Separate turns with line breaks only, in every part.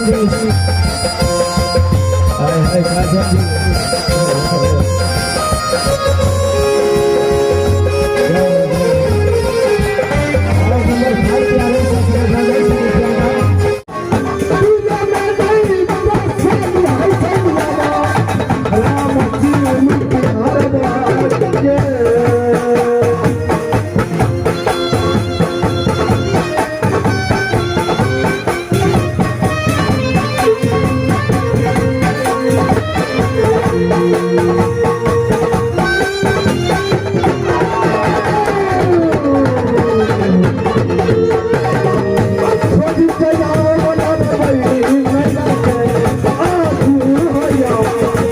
30। हाय हाय काजल जी। और नंबर 5 पे आवे 17,000 रुपया का।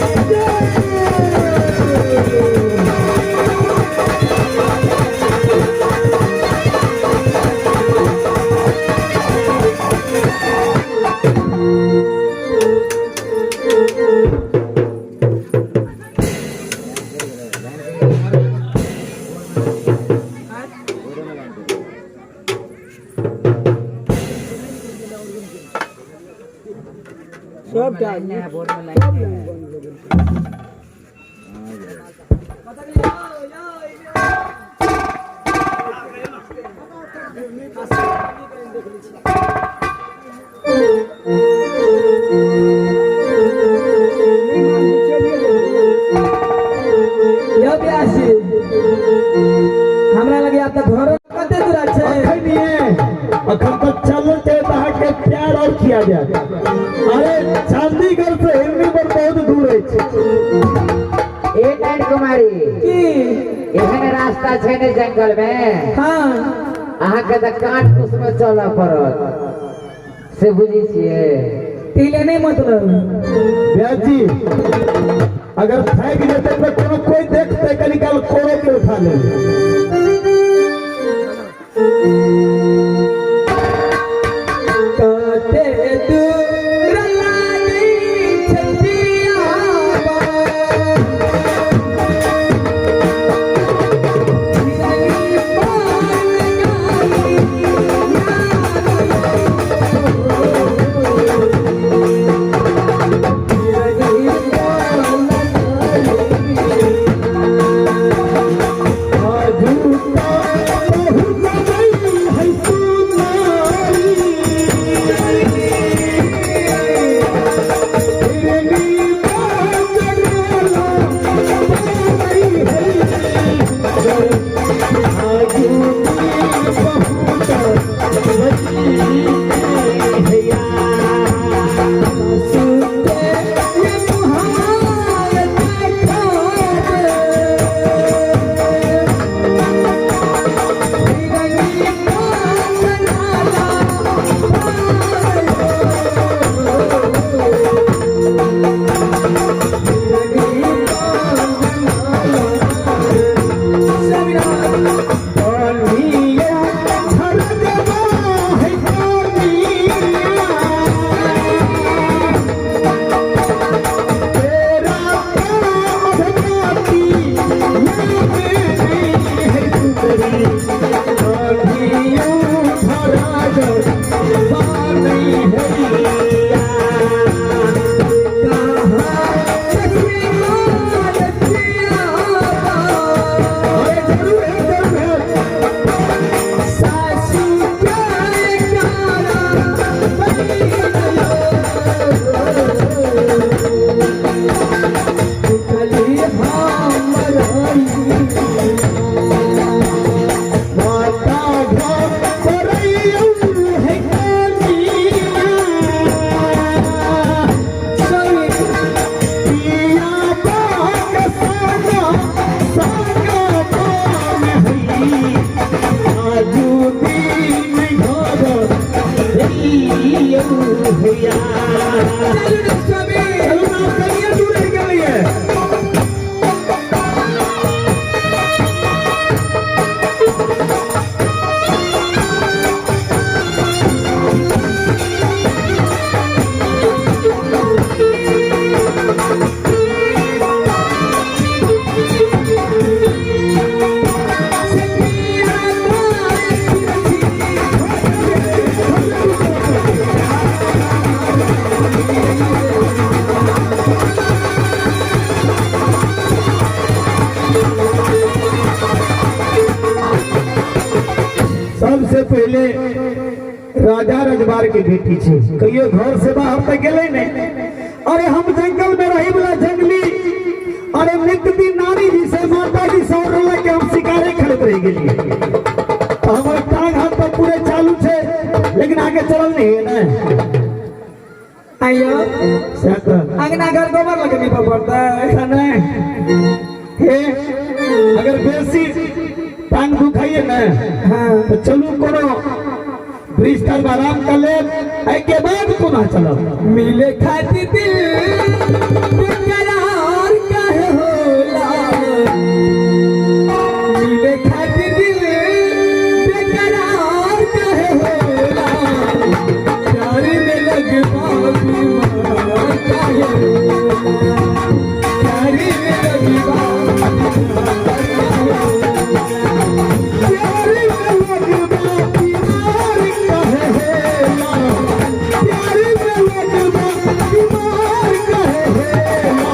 सबटा यौ ब्यासी, हमरा लगे आब तऽ घरो कते दूर छै।
अखन तक चलल छै तऽ अहाँके प्यार और किया जायत। अरे चंडीगढ़ से हिरनी पर बहुत दूर अछि।
ए नैन कुमारी,
की?
एहन रास्ता छै ने जंगल में।
हाँ।
अहाँके तऽ काट कुस में चलऽ पड़त, से बुझै छियै?
पीले नहीं मतलब।
व्यास जी, अगर थाकि जेतै तऽ कोनो कोइ देखतै, कनी काल कोरो के उठा लेबै।
कते दूर लागै छै पियाबा,
चलू ना, कनिए दूर रहि गेलैये। सबसे पहले राजा रजवार के बेटी छे, कहियो घर से बाहर तक गेले नहीं। अरे हम जंगल में रही वाला जंगली, अरे नित्य दिन नानी जी से माता जी से और रोला के हम शिकारे खेलत रह गेलिए। तो हमारे टांग हाथ पर पूरे चालू छे, लेकिन आगे चलल नहीं है ना।
आइयो
से तो
अंगना घर गोबर लगनी पर पड़ता है।
ऐसा नहीं हे, अगर बेसी टांग दुखाइए ना
हाँ
तो चलू कोनो ब्रिज तर आराम कर ले, एहि के बाद पुनः चलब।
मिले खातिर दिल बेकरार काहे होला, मिले खातिर दिल बेकरार काहे होला, प्यार में लगवा बीमार काहे होला, प्यार में लगवा बीमार काहे होला।
प्यार में लगवा बीमार काहे होला, प्यार में लगवा बीमार काहे होला,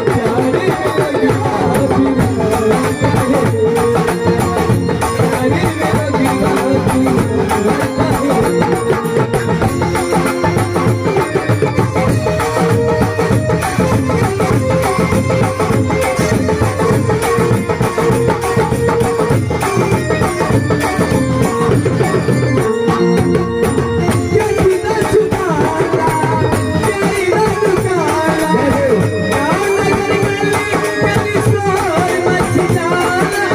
प्यार में लगवा बीमार काहे होला, प्यार में लगवा बीमार काहे होला। प्यारी ना छुपाला, प्यारी ना लुकाला, गाँव नगर गली गली शोर मच जाला।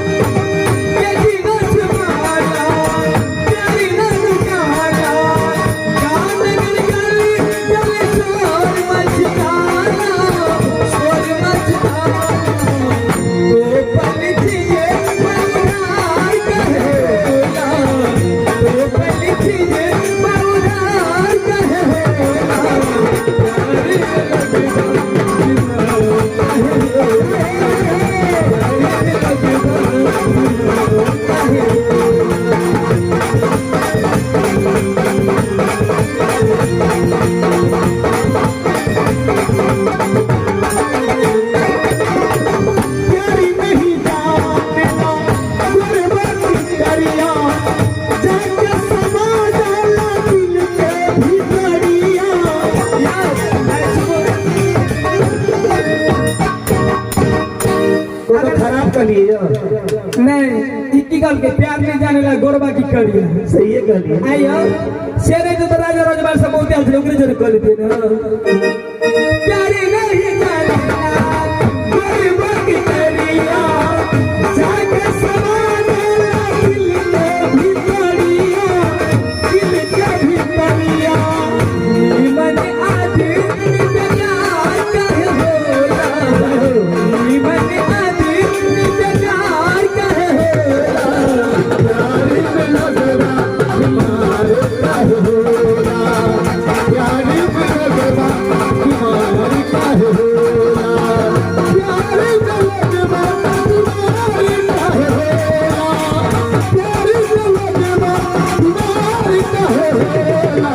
प्यारी ना छुपाला, प्यारी ना लुकाला, गाँव नगर गली गली शोर मच जाला, शोर मच जाला। तो पल जिए मऊरार कहे होला, तो पल जिए मऊरार कहे होला, प्यार में लगवा बीमार काहे होला, प्यार में लगवा बीमार काहे होला।
प्यारी नहीं जानेला गुरबत करिया, जाके समा जाला दिल के भीतरिया। कोनो खराब कहलिए?
नहीं, इक्की गल के प्यार नहीं जाने ला गोरबा की करिया।
सही कहलिए।
आइयो शेरे जो तो राजा रजवार से बहुत आल ओकरे जरे कर लेते ना। प्यारी नहीं जाने
गुरबत करिया, जाके समा जाला दिल के भीतरिया, दिल के भीतरिया।
मन आदमी बेकार काहे होला, मन आदमी बेकार काहे होला,
प्यार में लगवा बीमार काहे होला, प्यार में लगवा बीमार काहे होला, प्यार में लगवा बीमार काहे होला, प्यार में लगवा बीमार काहे होला,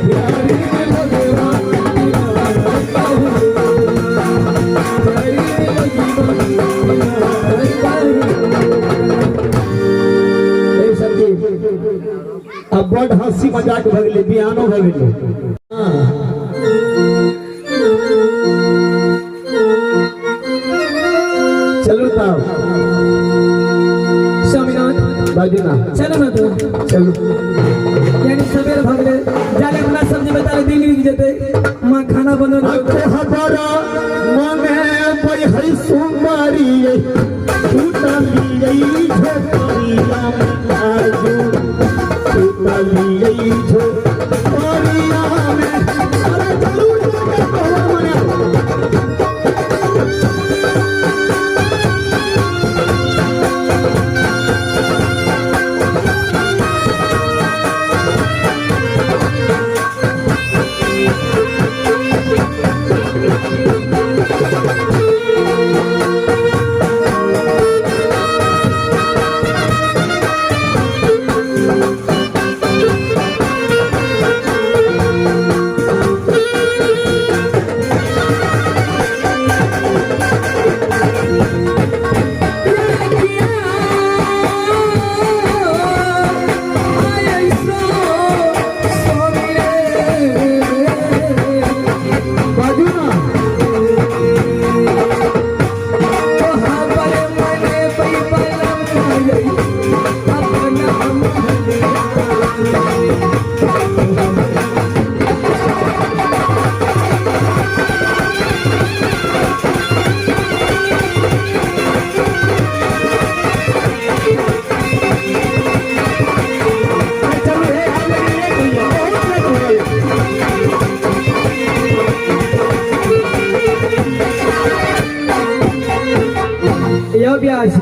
प्यार में लगवा बीमार काहे होला,
प्यारी में लगवा बीमार काहे होला।
ए सब्जी अब बड़ हंसी मजाक भऽ गेलै, बिहानो भऽ गेलै। चलू तब।
स्वामीनाथ
बाजू ना।
चलो ना तो।
चलू।
यानी सवेर भऽ गेलै, जाले अपना सब्जी बता दिल्ली जेतै, माँ खाना बनल।
हमारा मने बैहै सुमारी टूटलियै झोपड़िया में, आजू टूटलियै झोपड़िया में। अरे जरूर जाके कहवा मने।
प्यारी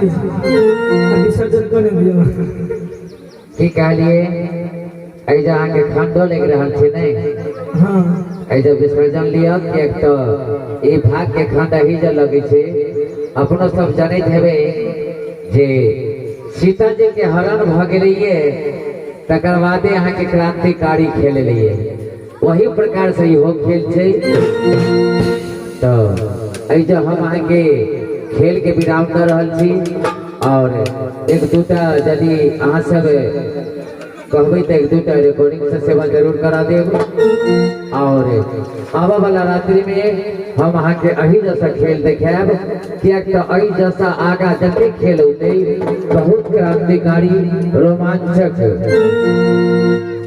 छी आ विसर्जन कऽ ने दियौ।
की कहलिए? एहि जे अहाँके खंडो लागि रहल छै ने?
हाँ।
एहि जे विसर्जन लिअ, किएक तऽ ई भाग के खंड एहि जे लगै छै। अपनो सब जनैत हेबै जे सीता जी के हरण भऽ गेलैये, तकर बादे अहाँके क्रांतिकारी खेल एलैये। वही प्रकार से इहो खेल छै। तऽ एहि जे हम अहाँके खेल के विराम दऽ रहल छी और एक दूटा यदि अहाँ सब कहबै तऽ एक दूटा रिकॉर्डिंग से सेवा जरूर करा देब। और आबऽ वाला रात्रि में हम अहाँके एही जैसा खेल देखायब, किएक तऽ एहि जैसा आगा जते खेल होतै बहुत क्रांतिकारी रोमांचक।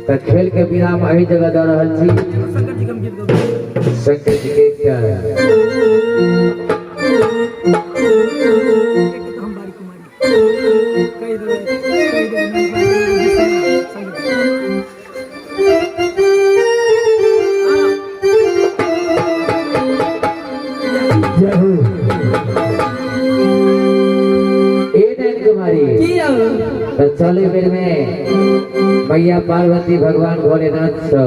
तऽ खेल के विराम एही जगह दऽ रहल छी। शंकर जी के एकटा
जय हो।
ए नैन कुमारी।
की यौ?
तऽ चले बेर में मैया पार्वती भगवान भोलेनाथ से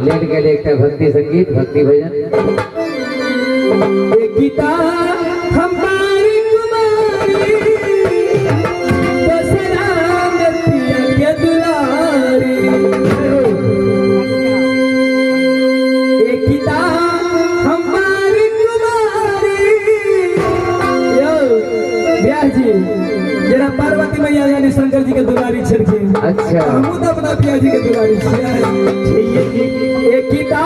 लेल गेल एकटा भक्ति संगीत, भक्ति भजन।
ए गीता हमारी कुमारी, दशरा में पिया के दुलारी। ए गीता हमारी कुमारी। यौ व्यास जी, जेना पार्वती मैया यानी शंकर जी के दुलारी छलखिन,
अच्छा,
हमहूँ तऽ अपना पिया जी के दुलारी छियै। ए गीता